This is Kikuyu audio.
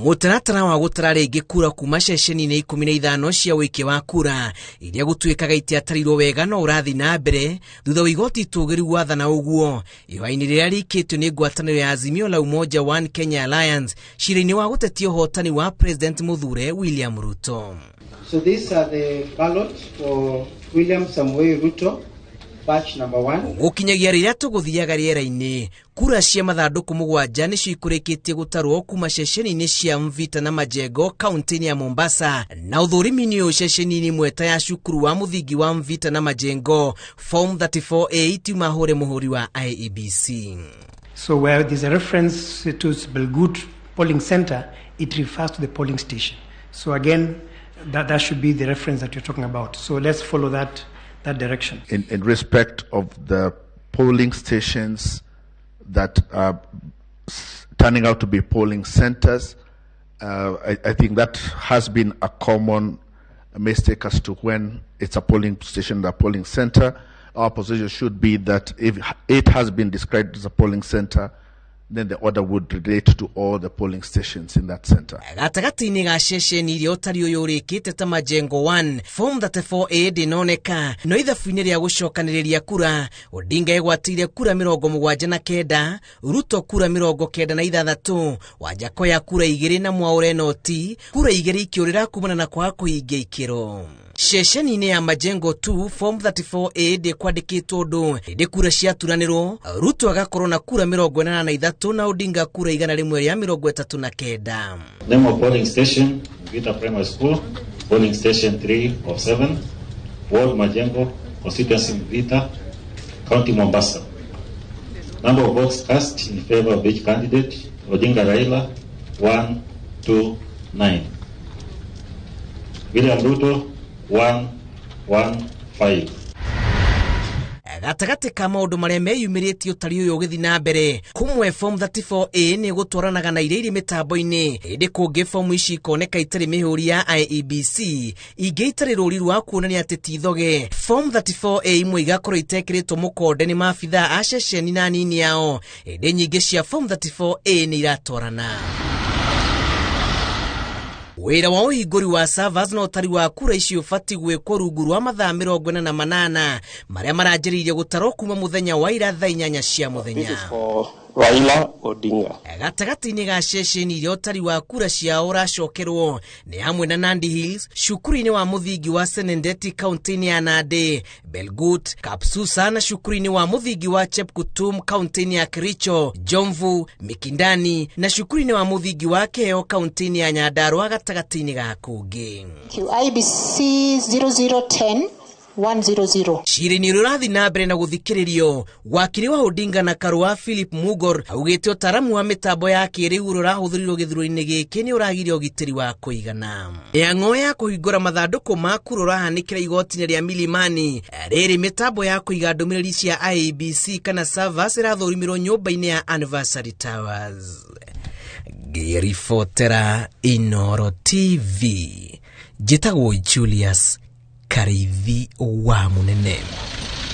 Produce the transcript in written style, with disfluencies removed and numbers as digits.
Mũtaratara wa gũtara rĩngĩ kura kuma ceceni-inĩ 15 cia ũikia wa kura iria gũtuĩkaga itiatarirwo wega no ũrathiĩ na mbere thutha wa igoti itũgĩru gwathana ũguo ihoya-inĩ rĩrĩa rĩikĩtio nĩ ngwatanĩro ya Azimio la Umoja One Kenya Alliance cira-inĩ wa gũtetia ũhotani wa President mũthure William Ruto. So these are the ballots for William Samoei Ruto, batch number 1. Gũkinyagia rĩrĩa tũgũthiaga rĩera-inĩ, kura cia mathandũkũ 7 nĩcio ikũrĩkĩtie gũtarwo kuma ceceni-inĩ cia Mvita na Majengo kaunti-inĩ ya Mombasa, na ũthũrimi-inĩ ũyũ ceceni-inĩ imwe ta ya cukuru wa mũthingi wa Mvita na Majengo Form 34A itiuma hũre mũhũri wa IEBC. So where there's a reference to Belgut polling center, it refers to the polling station. So again, that should be the reference that you're talking about. So let's follow that direction. In respect of the polling stations that are turning out to be polling centers, I think that has been a common mistake as to when it's a polling station, a polling center. Our position should be that if it has been described as a polling center, then the order would relate to all the polling stations in that center. Gatagatĩ-inĩ ga ceceni iria ũtari ũyũ ũrĩkĩte ta Majengo 1, Form 34A ndĩnoneka, no ithabu-inĩ rĩa gũcokanĩrĩria kura, Odinga egwatĩire kura 79, Ruto kura 96, Wajackoyah kura 2 na Mwaure noti, kura 2 ikĩũrĩra kumana na kwaga kũhingia ikĩro. Ceceni-inĩ ya Majengo 2, Form 34A ndĩkwandĩkĩtwo ũndũ, ĩndĩ kura ciaturanĩrwo, Ruto agakorwo na kura 83 na Odinga kura 139. Name of polling station, Mvita Primary School, polling station 3 of 7, Ward Majengo, constituency Mvita, County Mombasa. Number of votes cast in favor of each candidate, Odinga Raila, 1, 2, 9. William Ruto, 1, 1, 5. Gatagatĩ ka maũndũ marĩa meyumĩrĩtie ũtari ũyũ ũgĩthiĩ na mbere, kũmwe Form 34A nĩ gũtwaranaga na iria irĩ mĩtambo-inĩ, ĩndĩ kũngĩ fomu ici ikoneka itarĩ mĩhũri ya IEBC, ingĩ itarĩ rũri rwa kuonania atĩ ti thoge. Form 34A imwe igakorwo itekĩrĩtwo mũkonde nĩ maabithaa a ceceni na anini ao, ĩndĩ nyingĩ cia Form 34A nĩ iratwarana. Wĩra wa ũhingũri wa servers na ũtari wa kura icio ũbatiĩ gwĩkwo rungu rwa mathaa 48 marĩa maranjĩrĩirie gũtarwo kuma mũthenya wa ira thaa 8 cia mũthenya. This is for Raila Odinga. Gatagatĩ-inĩ ga ceceni iria ũtari wa kura ciao ũracokerwo nĩ hamwe na Nandi Hills, cukuru-inĩ wa mũthingi wa Senendeti kaunti-inĩ ya Nandi, Belgut, Kapsusa na cukuru-inĩ wa mũthingi wa Chepkutum kaunti-inĩ ya Kericho, Jomvu, Mikindani na cukuru-inĩ wa mũthingi wa Keo kaunti-inĩ ya Nyandarua gatagatĩ-inĩ ga kũngĩ. IBC 0010 100. Cira-inĩ ũrĩa ũrathiĩ na mbere na gũthikĩrĩrio, wakiri wa Odinga na Karua Philip Mugor augĩte ũtaaramu wa mĩtambo ya kĩrĩu ũrĩa ũrahũthĩrirwo gĩthurano-inĩ gĩkĩ nĩ ũragiria ũgitĩri wa kũigana. Mĩhang'o ya kũhingũra mathandũkũ ma kura ũrahanĩkĩra igoti-inĩ rĩa Milimani, rĩrĩ mĩtambo ya kũiga ndũmĩrĩri cia IEBC kana servers ĩrathũrimirwo nyũmba-inĩ ya Anniversary Towers. Ngĩribotera Inooro TV, njĩtagwo Julius Karithi wa Munene.